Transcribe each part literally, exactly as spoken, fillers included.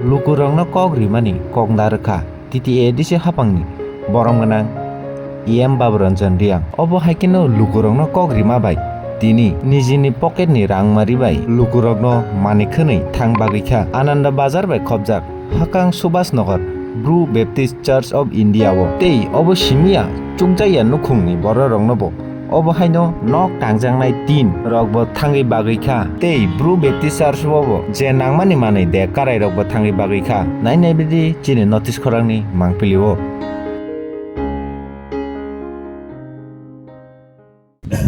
Lukurokno kok rimani kok narwkha T T A A D C haphangni borom gwnang E M Baburanjan Reang. Obo hai kheno lukurokno kok rima bai tini nijini pocketni rangmari bai lukurokno manwi khwnwi thang bagwi kha. Ananda Bazar bai khopjak Hakang Subhas Nagar Bru Baptist Church of India o tei obo simiya chukjakya nukhungni bororokno bo obo haino nok tangjaknai tin rok bo thangwi bagwi kha tei Bru Baptist Church o bo je nangmani manwi de karai rok bo thangwi bagwi kha. Nai nai bidi chini notice khorangni mangpili o.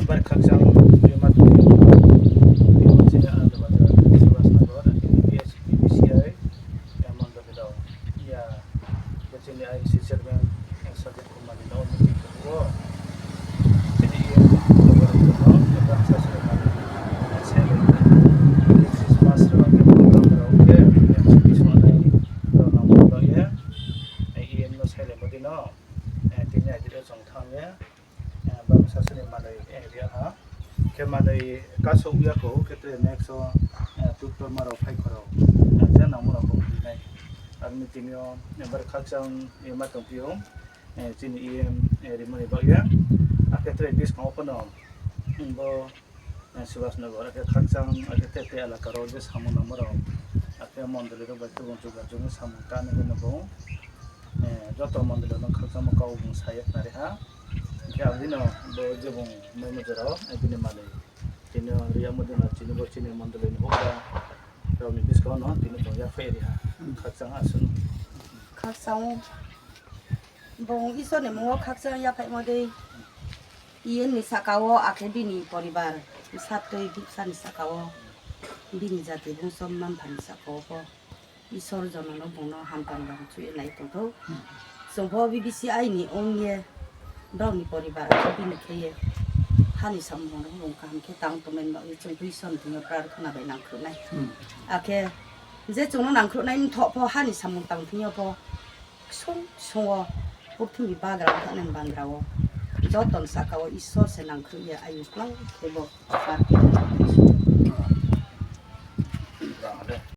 Bar khakchang lima twi. Timo chini Ananda Bazar, Subhas Nagar, P H P B C I, ya, Mandalirao. Ya, ya chini I C chairman, ya, Sajid Kumar ni no meeting ko. Chini ya, Christmas ro, ya, program ro, ya, ya, Christmas ro, ya, ya, ya, no sai le mo dino, ya, tini ya, dilo chong thang ya. Eh, bang sasani manwi, eh, ria ha. Khe manwi kaso uya ko, khe tre next o, eh, tuktor maro phai khoro. Eh, je nang mano ko rinai. Arni tini o, eh, bar khakchang, eh, ma tong pio. Eh, chini E M, eh, rimani bagya. Akhe tre bis kong opono. Hmm, bo, eh, Subhas Nagar, akhe khakchang, akhe te te elaka ro je samung nang maro. Akhe mondoli ro bai tubung tubung jung samung ta ne bo. Eh, joto mondoli no khakchang mo kau bung sayak nari ha. Hingke abdino bo jebong memo jorao, eh, bini manwi. Tini riya modino chini bo chini mondoli ni hokra. Rao ni biskang no tini tong ya phai riha. Khakchang aswk. Khakchang bong Isor ni mungo khakchang ya phai modei. Iyen ni saka o akhe bini poribar. Satwi buksa ni saka o. Bini jati bungso mamphani saka o bo. Isor jonono bongno hamkam rok chuwi nai tongthok. Chwngbo B B C I ni wngye borokni poribar bini kheye hani samung rok bong kaham khe tang tongmani bagwi chwng Isor ni thwngyo prarthana bai nangkhruknai. Akhe je chwngno nangkhruknai wngthok pho hani samung tang thwngyo pho song songo purthimni bagra wngthoknai bangra o joto ni saka o Isor se nangkhrukya ayu kwlai khe bo.